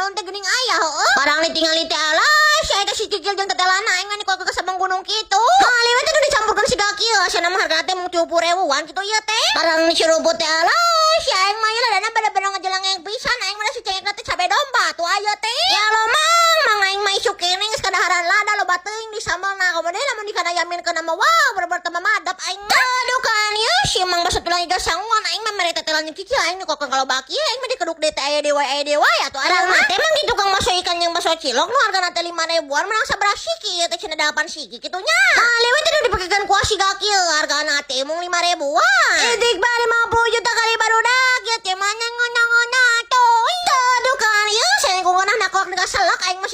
daun teh geuning aya heueuh. Barang ditingali teh, alah, si eta si kikil jeung tetelana, aing mah dikuakeun ka sabang gunung kitu. Kali we teh nu dicampurkeun siga kieu, cenah mah hargana teh mung 70 ribuan kitu ieu teh. Barang dicurubut teh, alah, si aing mah ieu ladana bener-bener ngejelengeng pisan, aing mah si cengekna teh cabe domba tuh aya teh. Ya lo mang, mang aing mah isuk keneh geus kadaharan lada loba teuing di sambalna, komo deui lamun dikana yamin kana mah, wow, bener-bener tambah madap aing mah. Aduh kan ya si mang bakso tulang iga sanguan, aing mah mere tetelan jeung kikil, aing nu kalau baki aing mah dikeduk deui teh aya deui aya deui atuh. Arang mah teh emang di tukang bakso ikan yang bakso cilok nu hargana teh 5 ribuan menang sabaraha siki ieu teh cenah, 8 siki kitu nya. Kali we teh nu dipakekeun kuah siga kieu, hargana teh mung 5 ribuan. Itik ba 50 juta kali barudak ieu teh mana ngono-ngono tuh. Aduh kan ya saya ku ngeunah nakolak dengan selak aing mah.